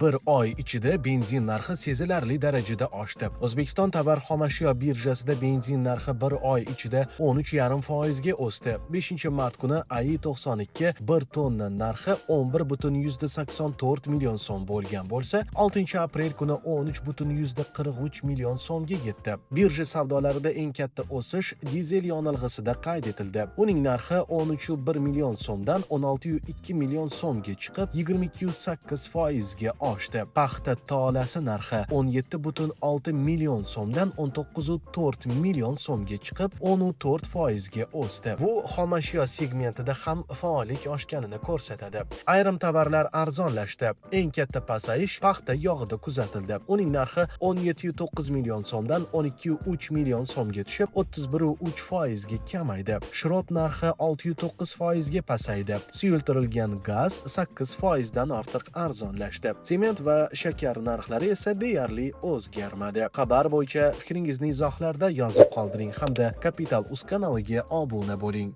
Bir oy ichida benzin narxi sezilarli darajada oshdi. O'zbekiston tovar xomashyo birjasida benzin narxi bir oy ichida 13,5% ga o'sdi. 5 mart kuni AI 92 1 tonna narxi 11,84 million so'm bo'lgan bo'lsa, 6 aprel kuni 13,43 million so'mga yetdi. Birja savdolarida eng katta o'sish dizel yonilg'isida qayd etildi. Uning narxi 13,1 million so'mdan 16,2 million so'mga chiqib, 22,8% ga oshdi. Paxta tolasi narxi 17,6 million so'mdan 19,4 million so'mga chiqib, 10,4% ga o'sdi. Bu xomashyo segmentida ham faollik oshganini ko'rsatadi. Ayrim tovarlar arzonlashdi. Eng katta pasayish paxta yog'ida kuzatildi. Uning narxi 17,9 million so'mdan 12,3 million so'mga tushib, 31,3% ga kamaydi. Shrop narxi 6,9% ga pasaydi. Suyultirilgan gaz 8% dan ortiq arzonlashdi. Sement va shakar narxlari esa deyarli o'zgarmadi. Xabar bo'yicha fikringizni izohlarda yozib qoldiring hamda Capital Uz kanaliga obuna bo'ling.